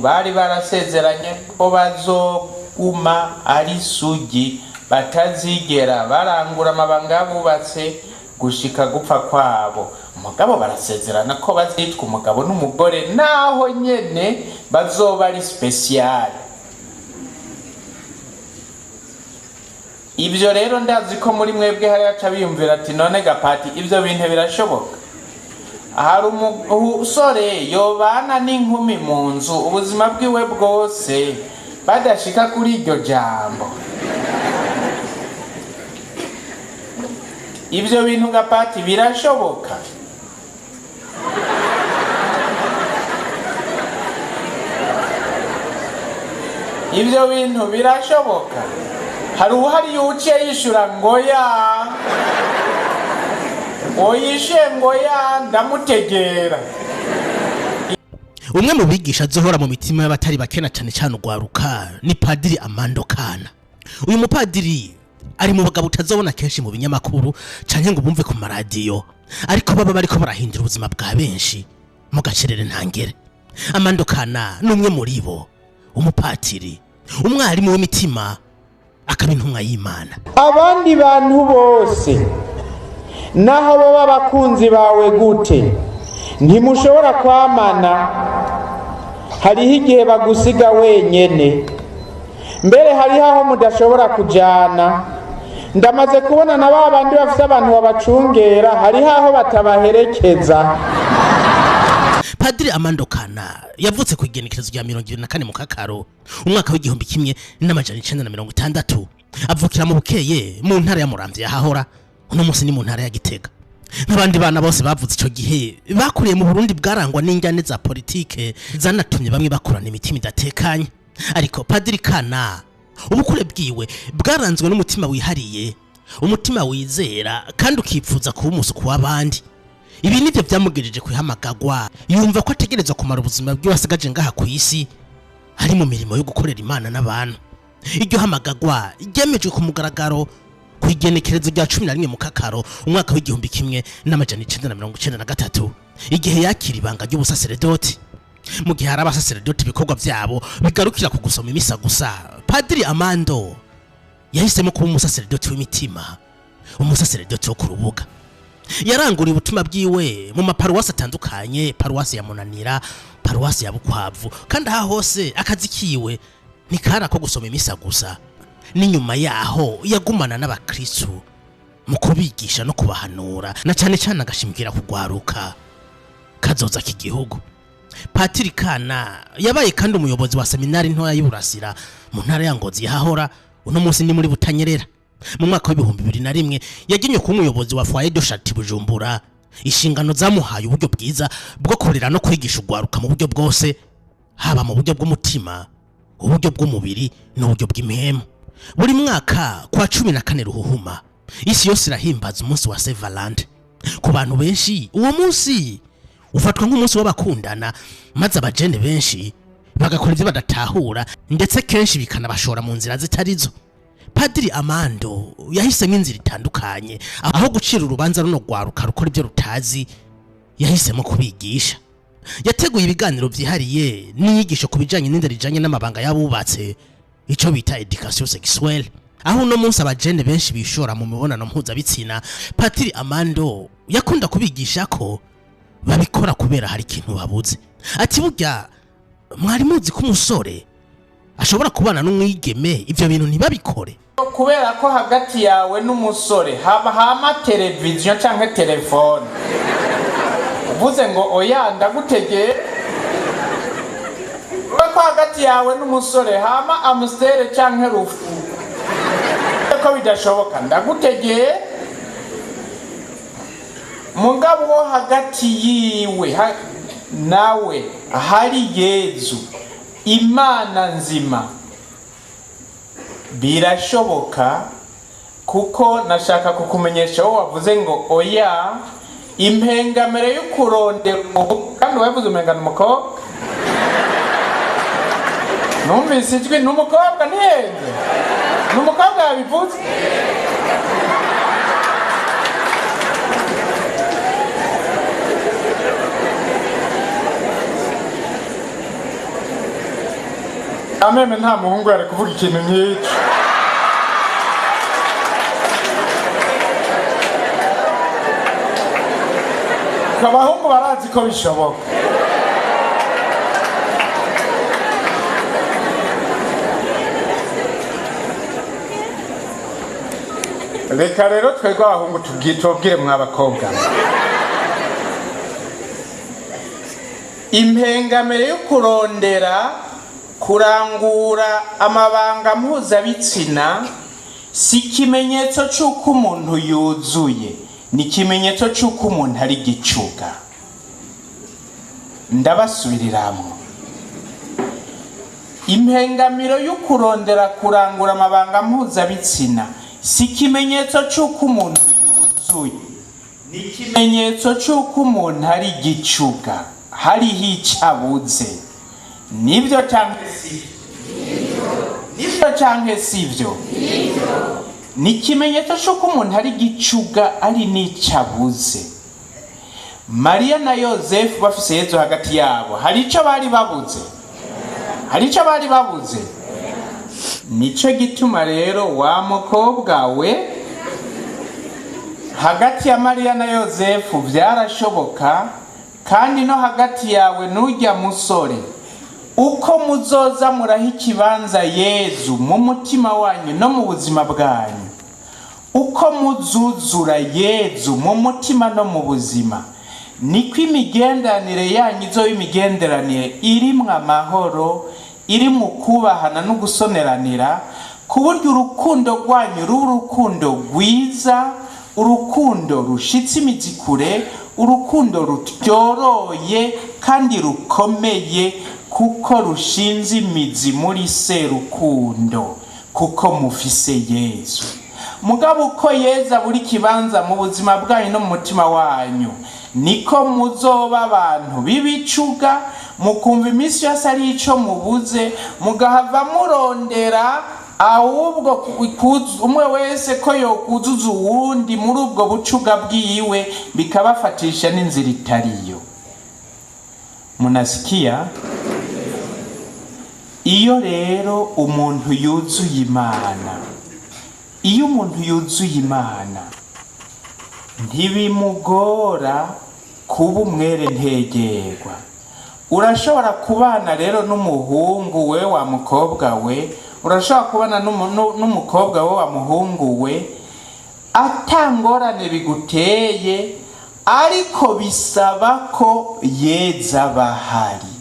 Bari barasezeranye ko bazoguma ari sugi, batazigera barangura amabanga y'abubatse gushika gupfa kwabo. Mugabo barasezerana ko bazitwa umugabo n'umugore, naho nyene bazoba ari special. Ibyo rero ndazi ko muri mwebwe hari aca biyumvira ati none gapati ibyo bintu birashoboka. Hari umusore yobana n'inkumi mu nzu ubuzima bwiwe bwose badashika kuri iryo jambo. Ibyo bintu gapati birashoboka. Ibyo bintu birashoboka. Hari uhari yuciye yishura ngo ya oyishe ngo ya ndamutegera. Umwe mu bigisha azohora mu mitima y'abatari bakena cyane cyane ugwaruka ni Padiri Amando Kana. Uyu mupadiri ari mu bagabo utazobona kenshi mu binyamakuru canke ngo bumve ku maradiyo, ariko baba bariko barahindura ubuzima bwa benshi mu gacerere ntangere. Amando Kana ni umwe muri bo, umupatiri, umwarimu w'imitima, akaba intumwa y'Imana. Abandi bantu bose naho baba abakunzi bawe gute ntimushobora kwamana, hariho igihe bagusiga wenyene, mbere hariho aho mudashobora kujana. Ndamaze kubona na ba bandi bafite abantu babacungera, hariho aho batabaherekeza. Padiri Amando Kana yavutse ku igenekerezo rya 24 mu Kakaro umwaka w'1960, avukira mu Bukeye mu ntara ya Muramvya yahahora uno munsi ni mu ntara ya Gitega. Nk'abandi bana bose bavutse ico gihe bakuriye mu Burundi bwarangwa n'injyane za politike zanatumye bamwe bakurana imitima idatekanye. Ariko Padiri Kana ubukure bwiwe bwaranzwe n'umutima wihariye, umutima wizera kandi ukipfuza kuba umusuku w'abandi. Ibi nivyo byamugejeje kwihamagagwa, yumva ko ategerezwa kumara ubuzima bwiwe asigaje ngaha ku isi ari mu mirimo yo gukorera Imana n'abantu. Iryo hamagagwa ryemejwe ku mugaragaro ku igenekerezo rya 11 mu Kakaro umwaka w'1993, igihe yakira ibanga ry'ubusaseredoti. Mu gihe hari abasaseredoti ibikorwa vyabo bigarukira ku gusoma imisa gusa, Padiri Amando yahisemo kuba umusaseredoti w'imitima, umusaseredoti wo ku rubuga. Yaranguriye ubutumwa bwiwe mu maparuwasi atandukanye, paruwasi ya Munanira, paruwasi ya Bukwavu, kandi aha hose akazi kiwe ntikari ako gusoma imisa gusa. N'inyuma yaho yagumana n'abakristu mu kubigisha no kubahanura, na cyane cyane agashimikira kugwaruka kazoza k'igihugu. Patiri Kana yabaye kandi umuyobozi wa seminari ntoya y'Iburasira mu ntara ya Ngozi yahahora uno munsi ni muri Butanyerera. Mu mwaka w'2001 yagenye kuba umuyobozi wa Foyer de Charité Bujumbura, inshingano zamuhaye uburyo bwiza bwo kurera no kwigisha ugwaruka mu buryo bwose, haba mu buryo bw'umutima, uburyo bw'umubiri n'uburyo bw'impemu. Buri mwaka kwa 14 Ruhuhuma isi yose irahimbaza umunsi wa Saint Valentin. Ku bantu benshi uwo munsi ufatwa nk'umunsi w'abakundana, maze abajene benshi bagakora ibyo badatahura, ndetse kenshi bikanabashora mu nzira zitarizo. Padiri Amando yahisemo inzira itandukanye, aho gucira urubanza runo rwaruka rukora ibyo rutazi, yahisemo kubigisha. Yateguye ibiganiro byihariye n'inyigisho ku bijanye n'indero ijanye n'amabanga y'abubatse, ico bita education sexuelle, aho uno munsi abajene benshi bishora mu mibonano mpuzabitsina. Padiri Amando yakunda kubigisha ko babikora kubera hari ikintu babuze. Ati burya mwari muzi ko umusore ashobora kubana n'umwigeme ivyo bintu ntibabikore? Kubera ko hagati yawe n'umusore haba hama televiziyo canke telefone, uvuze ngo oya ndagutegeye. Kubera ko hagati yawe n'umusore hama Amstel canke Rufu, ko bidashoboka ndagutegeye. Mugabo wo hagati yiwe nawe hari Yezu Imana nzima, birashoboka. Kuko nashaka kukumenyesha wowe wavuze ngo oya, impengamere yo kurondera umuhungu, kandi wavuze umengana umukobwa, numvise ijwi n'umukobwa ntihenze, n'umukobwa yabivuze. Ameme nta muhungu yari kuvuga ikintu nk'icyo. Abahungu barazi ko bishoboka. Reka rero twebwe abahungu tubwire mw'abakobwa, impengamere yo kurondera kurangura amabanga mpuzabitsina si ikimenyetso c'uko umuntu yuzuye, ni ikimenyetso c'uko umuntu ari gicuga. Ndabasubiriramwo, impengamiro yo kurondera kurangura amabanga mpuzabitsina si ikimenyetso c'uko umuntu yuzuye, ni ikimenyetso c'uko umuntu ari gicuga, hariho ico abuze. Nibyo canke sivyo? Nibyo canke sivyo? Ni ikimenyetso c'uko umuntu ari gicuga, ari n'ico abuze. Mariya na Yozefu bafise Yezu hagati yabo, hari ico bari babuze? Hari ico bari babuze? Nico gituma rero wa mukobwa we, hagati ya Mariya na Yozefu vyarashoboka, kandi no hagati yawe n'urya musore, uko muzoza muraha ikibanza Yezu mu mutima wanyu no mu buzima bwanyu, uko muzuzura Yezu mu mutima no mu buzima, niko imigenderanire yanyu izoba imigenderanire irimwo amahoro, iri mu kubahana no gusoneranira, ku buryo urukundo rwanyu ruba urukundo rwiza, urukundo rushitse imizi kure, urukundo rutyoroye kandi rukomeye, kuko rushinze imizi muri se rukundo, kuko mufise Yezu. Mugabo uko Yezu abura ikibanza mu buzima bwanyu no mu mutima wanyu, niko muzoba abantu b'ibicuga, mukumva iminsi yose ari ico mubuze, mugahava murondera ahubwo umwe wese ko yokuzuza uwundi muri ubwo bucuga bwiwe, bikabafatisha n'inzira itariyo. Munasikia? Iyo rero umuntu yuzuye Imana, iyo umuntu yuzuye Imana ntibimugora kuba umwere ntegerwa. Urashobora kubana rero n'umuhungu we wa mukobwa we, urashobora kubana n'umukobwa we wa muhungu we, atangorane biguteye, ariko bisaba ko Yezu aba ahari.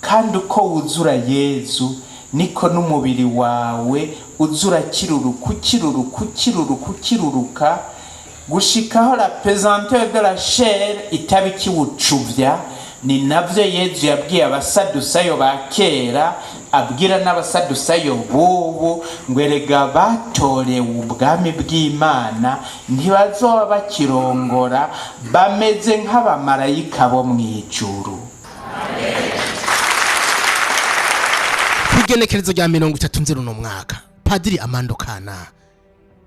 Kandi uko wuzura Yezu niko n'umubiri wawe uzura kiruruka, ukiruruka, ukiruruka, ukiruruka, gushikaho la pesanteur de la chair itaba ikiwucuvya. Ni navyo Yezu yabwiye abasadusayo ba kera, abwira n'abasadusayo bubu, ngo erega batorewe ubwami bw'Imana ntibazoba bakirongora, bameze nk'abamarayika bo mw'ijuru. Kw'igenekerezo rya 30 Nzero mwaka, Padiri Amando Kana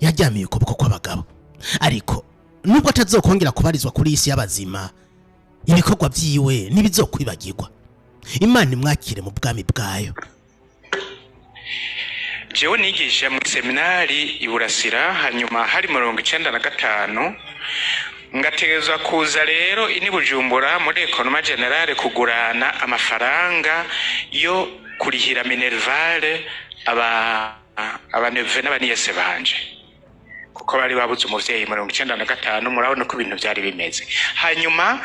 yaryamiye ukuboko kw'abagabo, ariko nubwo atazokongera kubarizwa kuri isi y'abazima, ibikorwa vyiwe ntibizokwibagirwa. Imana imwakire mu bwami bwayo. Jewe nigisha mu seminari i Burasira, hanyuma hari 95, ngategerezwa kuza rero ini Bujumbura muri Economie Generale kugurana amafaranga yo kurihira minervale abaneve n'abaniyese banje, kuko bari babuze umuvyeyi 95. Murabona ko ibintu vyari bimeze. Hanyuma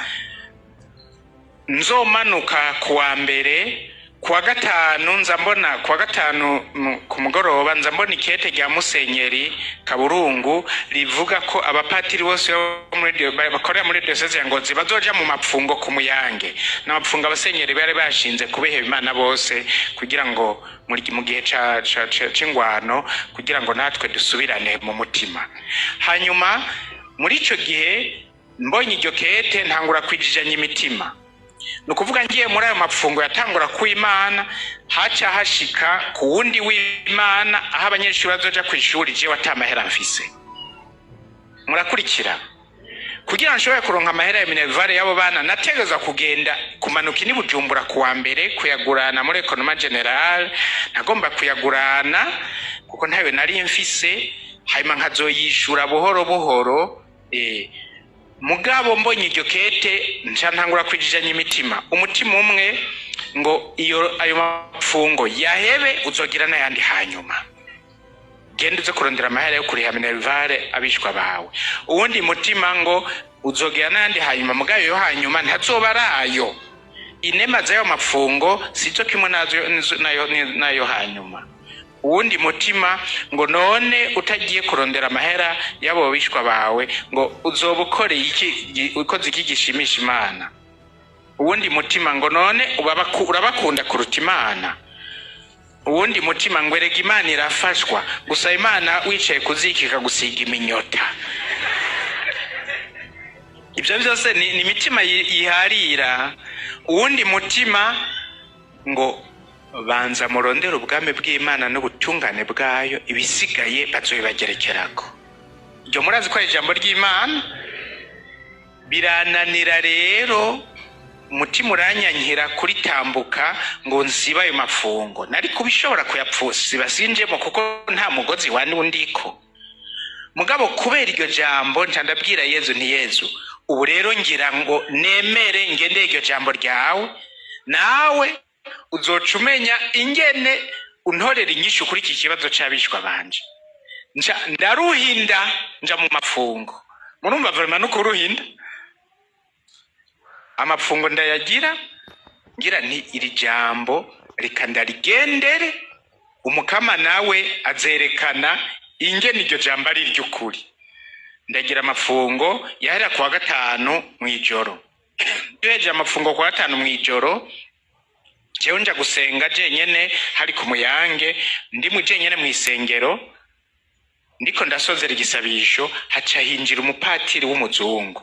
nzomanuka kuwa mbere, kuwa gatanu nza mbona, kuwa gatanu ku mugoroba nza mbona ikete rya Musenyeri Kaburungu rivuga ko abapatiri bose bakorera muri diocese ya Ngozi bazoja mu mapfungo ku Muyange. N'amapfungo abasenyeri bari bashinze kubiheba Imana bose, kugira ngo mu gihe c'ingwano, kugira ngo natwe dusubirane mu mutima. Hanyuma muri ico gihe mbonye iryo kete ntangura kwijijanya imitima. Ni ukuvuga ngiye muri ayo mapfungo yatangura ku Imana, haca hashika ku wundi w'Imana, aho abanyeshuri bazoja kw'ishuri jewe atamahera mfise. Murakurikira? Kugira nshobore kuronka amahera ya minerval y'abo bana, nategerezwa kugenda kumanuka ini Bujumbura kuwa mbere kuyagurana muri Economie Generale. Nagomba kuyagurana kuko ntayo nari mfise, hanyuma nkazoyishura buhoro buhoro. Mugabo mbonye iryo kete, nca ntangura kwijijanya imitima. Umutima umwe ngo iyo ayo mafungo yahebe, uzogira n'ayandi hanyuma, genda uze kurondera amahera yo kuriha minerval abishwa bawe. Uwundi mutima ngo uzogira n'ayandi hanyuma, mugabo yo hanyuma ntazoba arayo, inema z'ayo mafungo sizo kimwe nayo hanyuma. Uwundi mutima ngo none utagiye kurondera amahera y'abo bishwa bawe, ngo uzoba ukoreye iki, ukoze iki gishimisha Imana? Uwundi mutima ngo none urabakunda kuruta Imana? Uwundi mutima ngo erega Imana irafashwa, gusa Imana wicaye kuzika ikagusiga iminyota. Ibyo byose ni imitima yiharira. Uwundi mutima ngo banza murondere ubwami bw'Imana n'ubutungane bwayo, ibisigaye bazobibagerekerako. Ibyo murazi ko ari ijambo ry'Imana. Birananira rero, umutima uranyankira kuritambuka ngo nsibe ayo mafungo. Nari kubishobora kuyapfusiba sinjemo, kuko nta mugozi wa ndiko. Mugabo kubera iryo jambo, nca ndabwira Yezu nti: "Yezu, ubu rero ngira ngo nemere ngende iryo jambo ryawe, nawe uzoca umenya ingene untorera inyishu kuri iki kibazo c'abishwa banje." Nca ndaruhinda, nja mu mafungo. Murumva vraiment no kuruhinda amafungo ndayagira, ngira nti iri jambo reka ndarigendere, Umukama nawe azerekana ingene iryo jambo ari iry'ukuri. Ndagira amafungo yahera kuwa gatanu mw'ijoro. Duhejeje amafungo kuwa gatanu mw'ijoro, jewe nja gusenga jenyene hari ku Muyange. Ndi mu jenyene mw'isengero, ndiko ndasozera igisabisho, haca hinjira umupatiri w'umuzungu,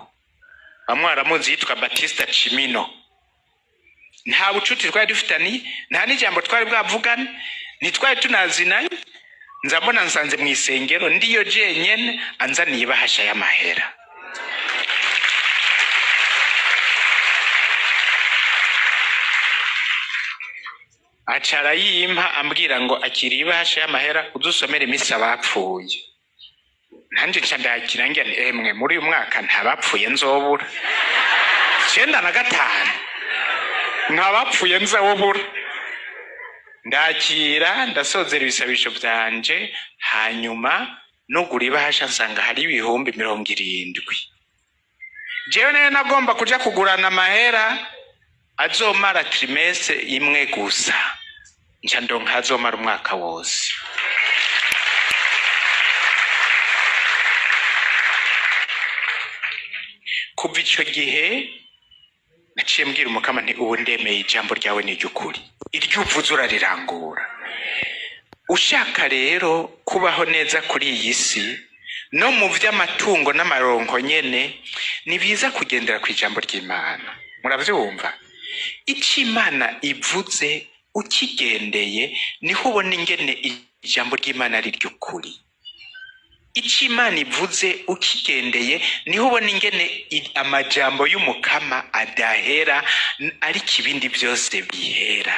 bamwe baramuzi, yitwa Batista Cimino. Nta bucuti twari dufitaniye, nta n'ijambo twari bwavugane, ntitwari tunazinanye. Nza mbona nsanze mw'isengero ndiyo jenyene, anzaniye ibahasha y'amahera. Aca arayimpa, ambwira ngo akira ibahasha y'amahera, uzusomere imisi abapfuye. Nanje nca ndakira, ngira nti emwe, muri uyu mwaka nta bapfuye nzobura, 95 nta bapfuye nzobura. Ndakira, ndasozera ibisabisho vyanje, hanyuma nugura ibahasha nsanga hari 70,000. Jewe nayo nagomba kuja kugurana amahera azomara trimestre imwe gusa, nca ndonka azomara umwaka wose. Kuva ico gihe naciye mbwira Umukama nti ubu ndemeye, ijambo ryawe ni iry'ukuri, iryo uvuze urarirangura. Ushaka rero kubaho neza kuri iyi si no mu vy'amatungo n'amaronko nyene, ni biza kugendera ku ijambo ry'Imana. Muravyumva, ico Imana ivuze ukigendeye, niho ubona ingene ijambo ry'Imana ari ry'ukuri. Ico Imana ivuze ukigendeye, niho ubona ingene amajambo y'Umukama adahera, ariko ibindi byose bihera.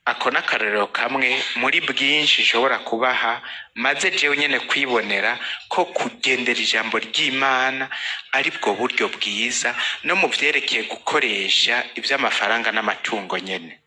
Ako n'akarorero kamwe muri bwinshi nshobora kubaha maze jewe nyene kwibonera ko kugendera ijambo ry'Imana ari bwo buryo bwiza no mu vyerekeye gukoresha ivy'amafaranga n'amatungo nyene.